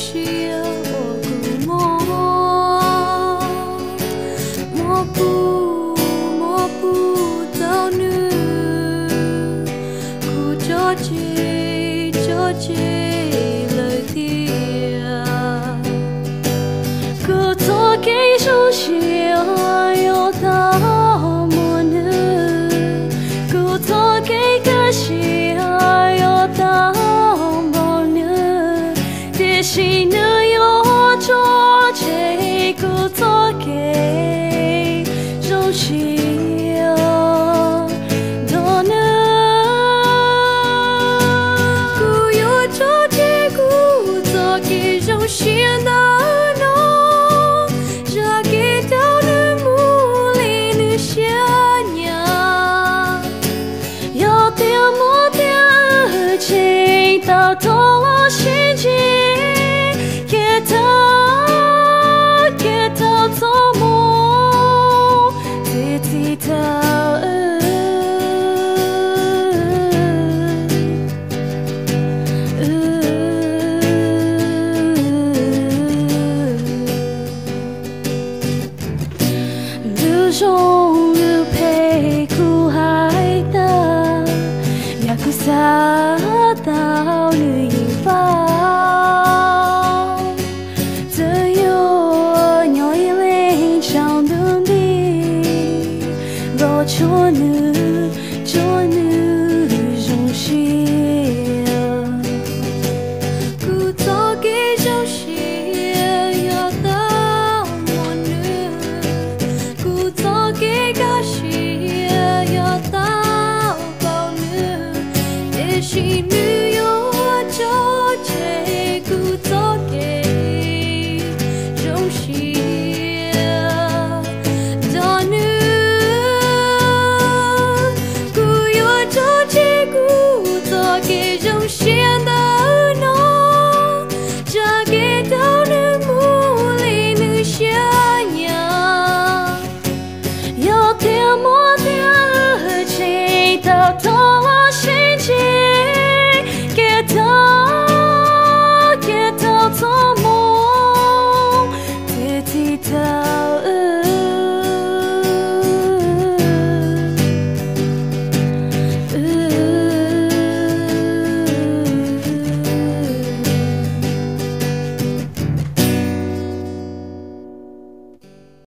siab uas kuv muaj, muab pub, muab pub tau nws, kuv tso tseg, tso tseg lawm tiag. Kuv txoj kev zoo siab yuav tau muaj nws, kuv txoj kev kaj siab yuav tau npaum nws, tiam sis nws yuav tso tseg kuv txoj kev zoo siab nrog nws. Kuv yuav tso tseg kuv txoj kev zoo siab ntawm no, zam kev coj nws mus li nws siab nyiam. Yog tias muaj tiag wb tseem tau rov los sib ntsib, qhia txog, qhia txog txoj moo txi txi tawm. Ntu zoo lub phem kuv hais tawm, yog kuv xav tau nws yeej pab. Txawm yuav nyob ib leeg tsaus ntuj nti, los tsuas nws, tsuas nws zoo siab. Kuv txoj kev zoo siab yuav tau muaj nws, kuv txoj kev kaj siab yuav tau npaum nws, tiam sis nws yuav tso tseg kuv txoj kev zoo siab nrog nws. Kuv yuav tso tseg kuv txoj kev zoo siab